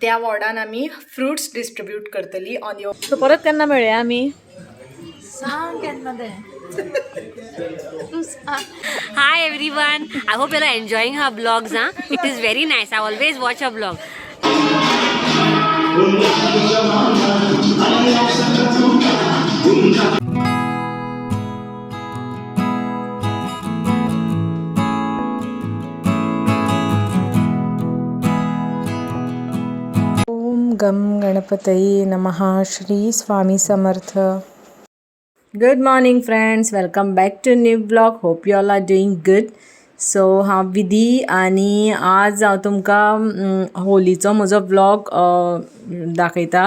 त्या वॉर्डान आमी fruits distribute करतली ऑन your. सो परत केन्ना मेळया आमी? सांग केन्ना तें. Hi everyone. I hope you are enjoying her vlogs. Huh? It is very nice. I always watch her vlog. Om गम गणपतये नमः. Shri Swami Samarth. Good morning friends, welcome back to new vlog. Hope you all are doing good. So हांव विधी आनी आज हांव तुमकां होलीचो म्हजो vlog दाखयता,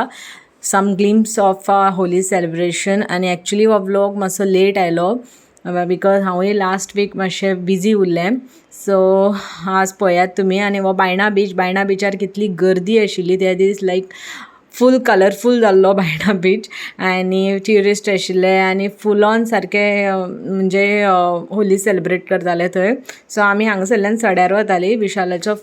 some glimpse of Holi celebration. आनी एक्चुली हो व्लॉग मातसो लेट आयलो because हांवूय लास्ट वीक मातशें बिजी उरलें. सो आज पळयात तुमी. आनी हो बायणा बीच, बायणा बिचार कितली गर्दी आशिल्ली त्या दीस, लायक फूल कलरफूल जाल्लो बायणा बीच आनी ट्युरिस्ट आशिल्ले आनी फूल ऑन सारके म्हणजे होली सेलिब्रेट करताले थंय. सो आमी हांगासरल्यान सड्यार वताली. विशालाचो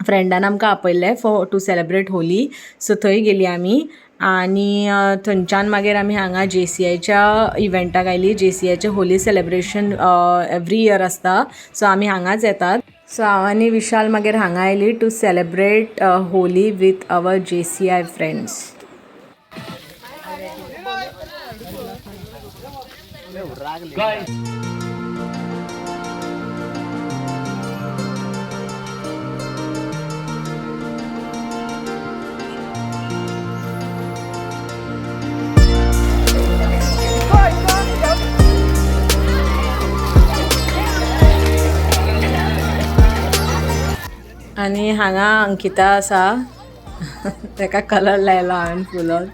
फ्रेंडान आमकां आपयल्लें for to celebrate Holi. So थंय गेली आमी आनी थंयच्यान मागीर आमी हांगा जेसीआयच्या इव्हेंटाक आयली. जेसीआयचें होली सेलिब्रेशन एवरी इयर आसता, सो आमी हांगाच येतात. सो हांव आनी विशाल मागीर हांगा आयली to celebrate Holi with our JCI friends. आनी हांगा अंकिता आसा, ताका कलर लायला हांवें फुलोन.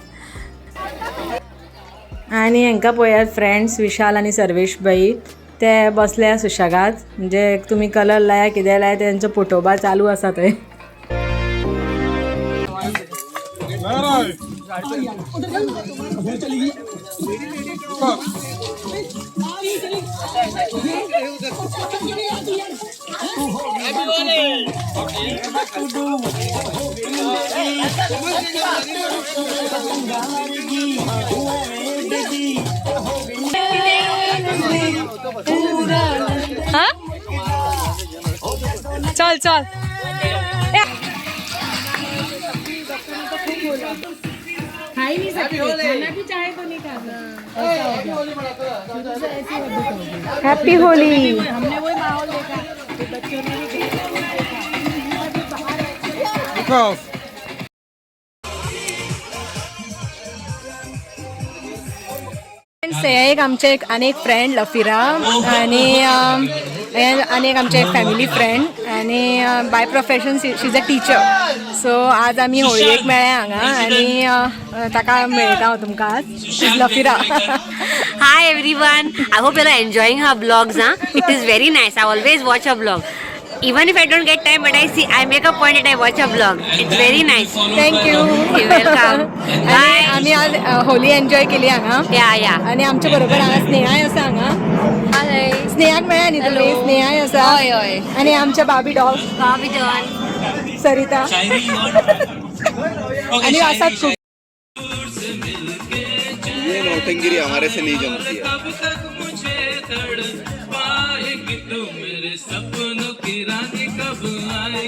आनी हांकां पळयात फ्रेंड्स, विशाल आनी सर्वेश भाई, ते बसले सुशेगाद. म्हणजे तुमी कलर लाया कितें लाया, तेंचो पोटोबा चालू आसा थंय. हा, चल चल. हॅपी होली. हे एक आमचे एक आनी एक फ्रेंड लफिरा आनी हे आनी एक आमचे एक फॅमिली फ्रेंड आनी by profession she is a teacher. So आज आमी होळयेक मेळ्ळे हांगा आनी ताका मेळटा हांव तुमकां आज. लफिरा. Hi everyone. I hope you are enjoying her vlogs. Huh? It is very nice. I always watch her vlog. Even if I don't get time, but I see, I make a point that I watch her vlog. It's very nice. Thank you. You're welcome. आनी Bye. आमी आज Holi enjoy केली हांगा. Yeah. आनी आमच्या बरोबर हांगा स्नेहाय आसा. हांगा स्नेहाक मेळ्ळा न्ही तुमी? स्नेहाय आसा. हय हय. आनी आमच्या बाबी डॉग Bobby John. Sarita आनी आसात खूब. ये नौटंगिरी हमारे से नहीं जमती है.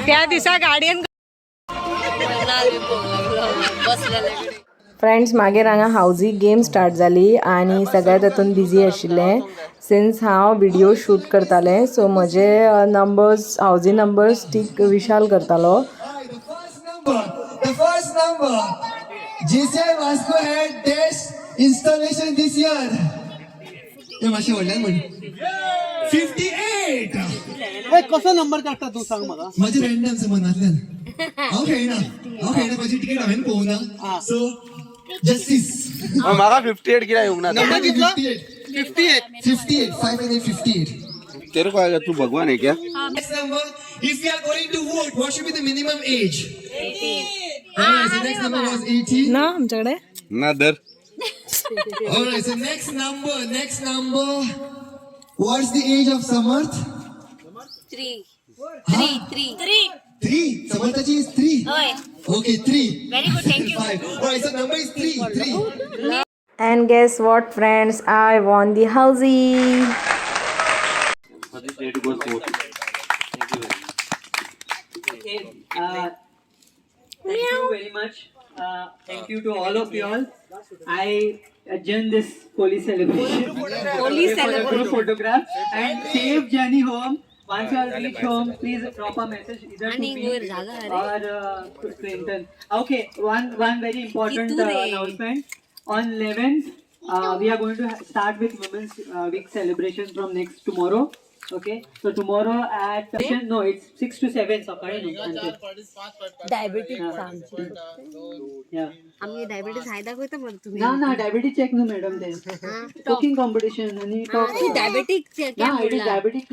त्या दिसा गाडयेन फ्रेंड्स, मागीर हांगा हावजी गेम स्टार्ट जाली आनी सगळे तातूंत बिजी आशिल्ले. सिन्स हांव व्हिडियो शूट करतालें, सो म्हजे नंबर्स, हावजी नंबर्स टीक विशाल करतालो. The first number, JCI Vasco had dash installation this year. हे मातशें व्हडल्यान म्हण. 58. कसो नंबर काडटा तूं सांग म्हाका. म्हजे रॅन्डम मनांतल्यान. हांव खेळना, हांव खेळना, म्हजी तिकेट हांवें पळोवना, सो जस्टीस. म्हाका 58 कित्याक येवंक ना? नंबर कितलो? 58. 58, 5 and 8, 58. तेरे को आएगा? तू भगवान है क्या? Next number, if you are going to vote, what should be the minimum age? 18. Alright, so next number was 18. ना आमच्याकडे. ना दर. Alright, so next number, next number. What's the age of Samarth? Three. Three. Three. 3. Samarthaji is 3. हय. Okay, 3. Very good, thank you. 5. Alright, so number is 3. 3. And guess what friends, I won the housey. Okay. Thank you very much. Thank you to all of you all. I adjourn this Holi celebration. Holi For a group photograph and safe journey home. Once you all reach home, please drop a message either to आणि me वर जागा रे. or to Clinton. Okay, one very important किती रे? Announcement. On 11th, we are going to start with Women's Week celebration from next tomorrow. Okay, so tomorrow at no, it's 6 to 7 सकाळी न्हू सांजचे. Diabetes. Yeah. आम्ही diabetes हाय दाखवता मग तुम्ही. ना ना, डायबिटीज चेक न्हू मॅडम, ते कुकिंग कॉम्पिटिशन आणि तू डायबेटिक. ना, it is diabetic.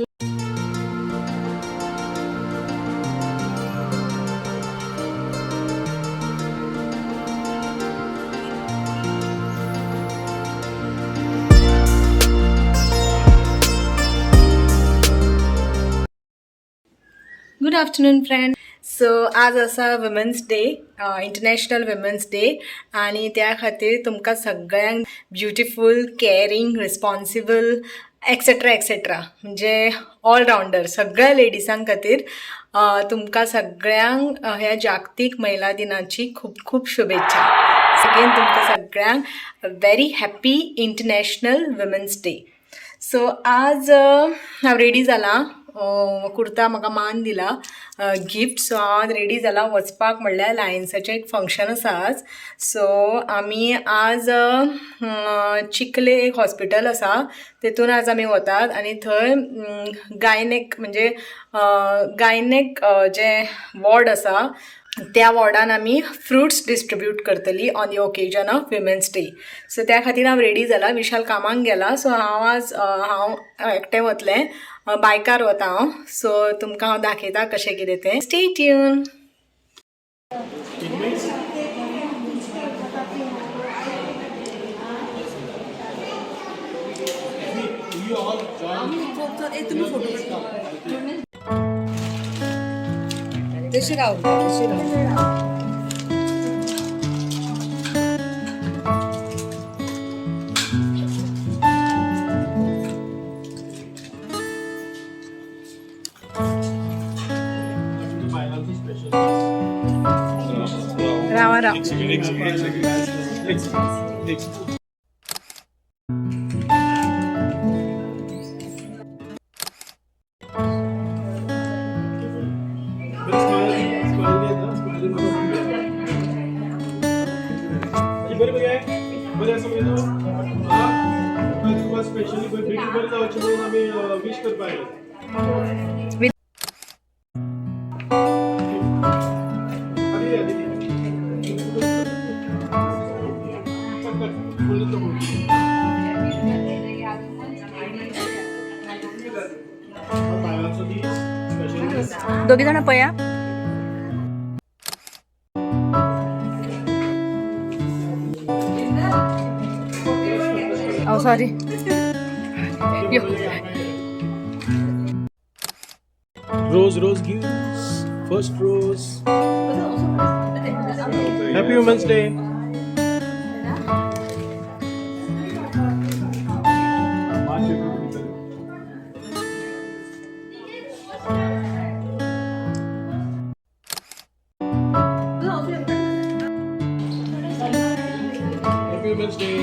Good afternoon friend. So आज आसा women's day, international women's day, आनी त्या खातीर तुमकां सगळ्यांक beautiful, caring, responsible, etcetera etcetera, म्हणजे ऑलरावंडर सगळ्या लेडिसां खातीर तुमकां सगळ्यांक ह्या जागतीक महिला दिनाची खूब खूब शुभेच्छा. अगेन तुमकां सगळ्यांक very happy international women's day. So आज हांव रेडी जालां, कुर्ता म्हाका मान दिला गिफ्ट. सो हांव आज रेडी जालां वचपाक, म्हणल्यार लायन्साचें एक फंक्शन आसा आज. सो आमी आज चिखले एक हॉस्पिटल आसा, तेतून आज आमी वतात आनी थंय गायनेक, म्हणजे गायनेक जें वॉर्ड आसा, त्या वॉर्डान आमी फ्रुट्स डिस्ट्रिब्यूट करतली on the occasion of women's day. So त्या खातीर हांव रेडी जाला. विशाल कामाक गेला, सो हांव आज हांव एकटें वतलें, बायकार वता हांव. सो तुमकां हांव दाखयता कशें कितें तें. Stay tune. तशी राव, तशी राव. रावा राव. बरें बरें बरें आसा मगे तूं. आं, तुका स्पेशली बेगीन बरें जावचें म्हणून आमी वीश करपाक आयले. आदी आदी बायलांचो दीस स्पेशल दीस. दोघी जण पळया. Oh, sorry. Rose, rose gives first rose. Happy Women's Day. Happy Women's Day.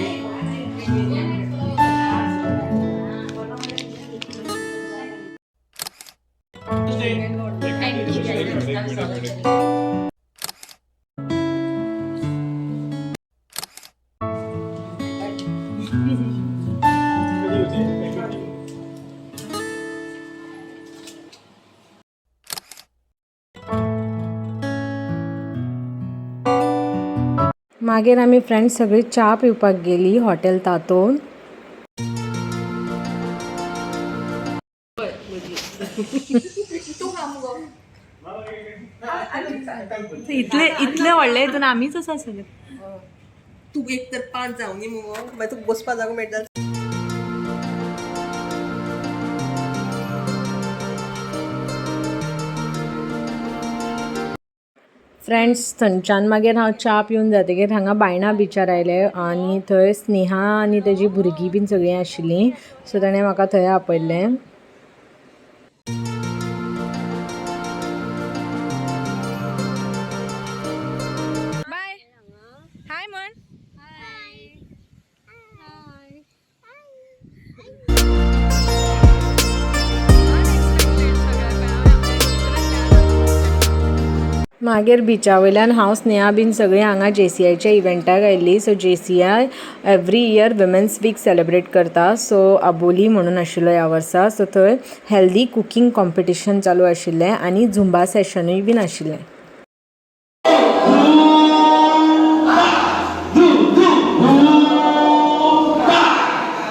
मागीर आमी फ्रेंड्स सगळीं च्या पिवपाक गेली हॉटेल तातोन. इतले इतले व्हडले हितून आमीच आसा सगळे. तूं एक तर पांच जावनी मुगो, मागीर तुका बसपा जागो मेळटा. फ्रेंड्स थंयच्यान मागीर हांव च्या पिवन जातकीर हांगा बायणा बिचार आयलें आनी थंय स्नेहा आनी तेजी भुरगीं बीन सगळीं आशिल्लीं. सो ताणें म्हाका थंय आपयल्लें. बाय हाय म्हण. मागीर बिचा वयल्यान हांव स्नेहा बीन सगळीं हांगा JCIच्या इव्हेंटाक आयिल्लीं. So JCI every year women's week celebrate करता. सो आबोली म्हणून आशिल्लो ह्या वर्सा. सो थंय हेल्दी कुकींग कॉम्पिटिशन चालू आशिल्लें आनी झुंबा सेशनूय बीन आशिल्लें.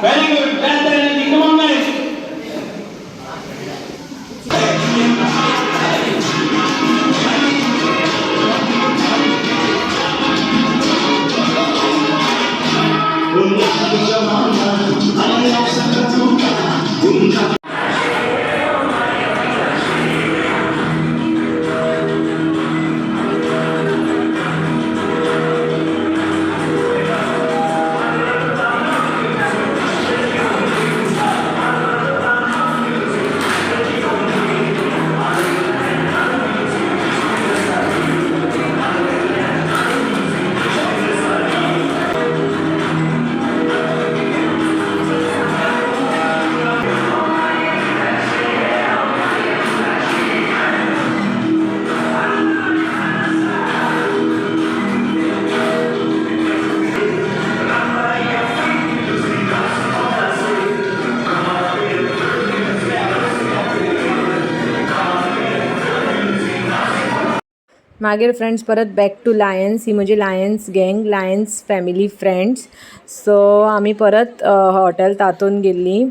Very good. That's the energy. Come on, guys. मागीर फ्रेंड्स परत बॅक टू लायन्स. ही म्हजी Lions gang, Lions family friends. So आमी परत हॉटेल तातून गेल्लीं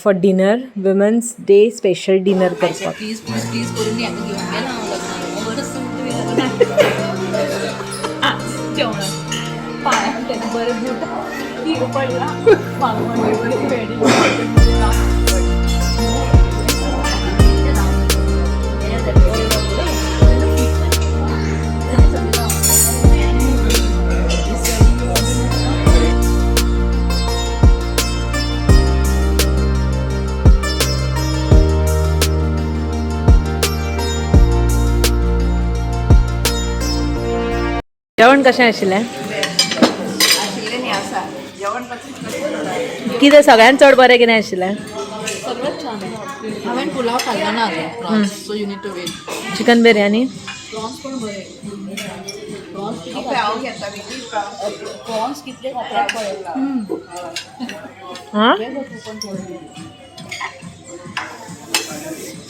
for dinner, women's day special dinner करपाक. प्लीज प्लीज प्लीज करून न्ही आतां घेवन गेला हांव लग्नाक बरं जेवणाक पांयाक तेन्ना बरें बूट ती पडला मागीर. जेवण कशें आशिल्लें? कितें सगळ्यांत चड बरें कितें आशिल्लें? सगळेच छान आहे. हांवें पुलाव खाल्लो ना अजून, prawns, so you need to wait. Chicken biryani? Prawns पण बरे. प्रॉन्स किती, प्रॉन्स कितले खातात पळयला. हां,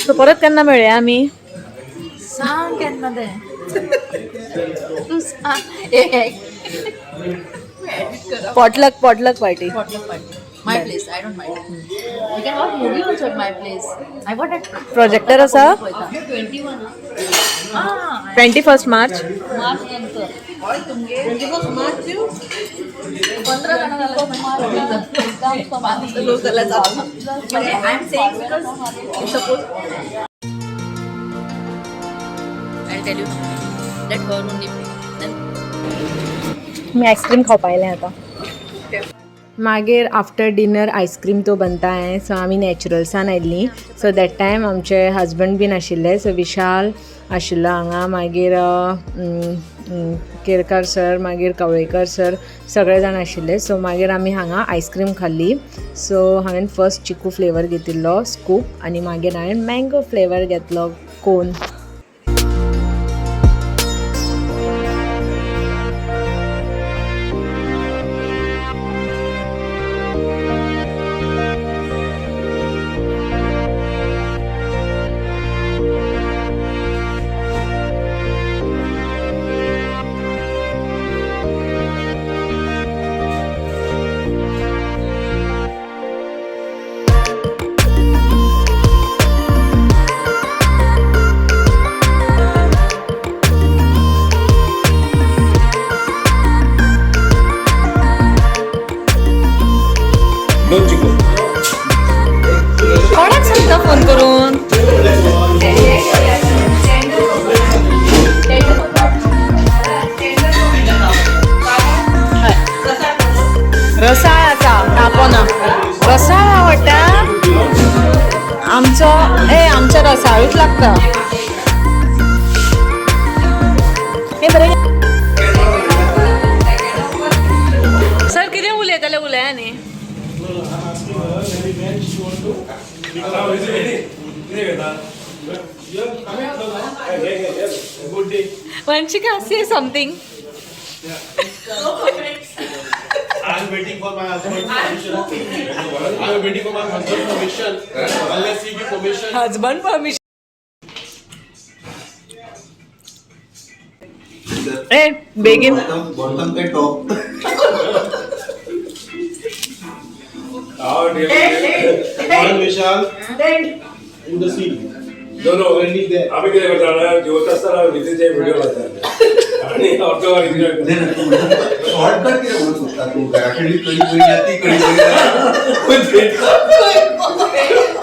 सो परत केन्ना मेळया आमी? सांग केन्ना तें तूं सांग एक. Potluck, potluck party. Potluck party. My place, I don't mind. We can watch movie also at my place. I got that projector आसा? 21. Ah, 21 मार्च. मार्च नंतर. 15 जण म्हणजे I am saying because suppose I tell you that her only. Me ice cream खावपा आयलें आतां. मागीर after dinner ice cream तो बनता है. सो आमी नॅचरल्सान आयिल्लीं. सो that time आमचे हजबंड बीन आशिल्ले. सो विशाल आशिल्लो हांगा, मागीर केरकार सर, मागीर कवळेकर सर, सगळे जाण आशिल्ले. सो मागीर आमी हांगा आयस्क्रीम खाल्ली. सो हांवें फर्स्ट चिकू फ्लेवर घेतिल्लो स्कूप आनी मागीर हांवें मँगो फ्लेवर घेतलो कोन. दोन चिकू. कोणाक सांगता फोन करून? रसाळ आसा, तापोना. रसाळ आवडटा आमचो. ए, आमचो रसाळूच लागता. हे बरें. सर, कितें उलयताले? उलया न्ही. Good day. Vanshika, say something. I'm waiting for my husband's permission. I'm waiting for my husband's permission. Unless he give permission. Husband permission. ए बेगीन. बॉटम काय top? Vishal in the scene. No no. Already there. आम्ही कितें करता, जेवता आसतना विधीचे video घालता आणि अर्दो शॉर्टकट कितें म्हणून सोदता तूं? घरा कडली कडी बरी ना, ती कडी बरी ना.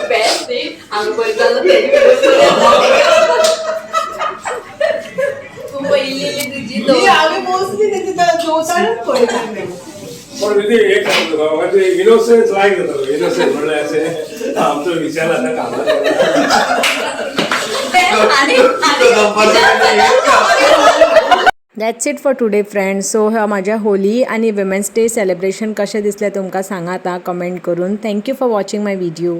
बेस्ट न्ही, आमी पयलीं जालो तेजी video. तूं पयली तुजी दोन. आम्ही मोस्टली त्याची जेवतानाच पळयता. पण विधी, एक सांगतो तुका, म्हाका ते इनोसन्स लायक जाता. इनोसन्स म्हणल्यार अशें आमचो विचार आतां कामार. आनी आनी That's it for today, friends. So ह्या माझ्या होली आणि विमेन्स डे सेलिब्रेशन कशें दिसलें तुमकां सांगात आं कमेंट करून. Thank you for watching my video.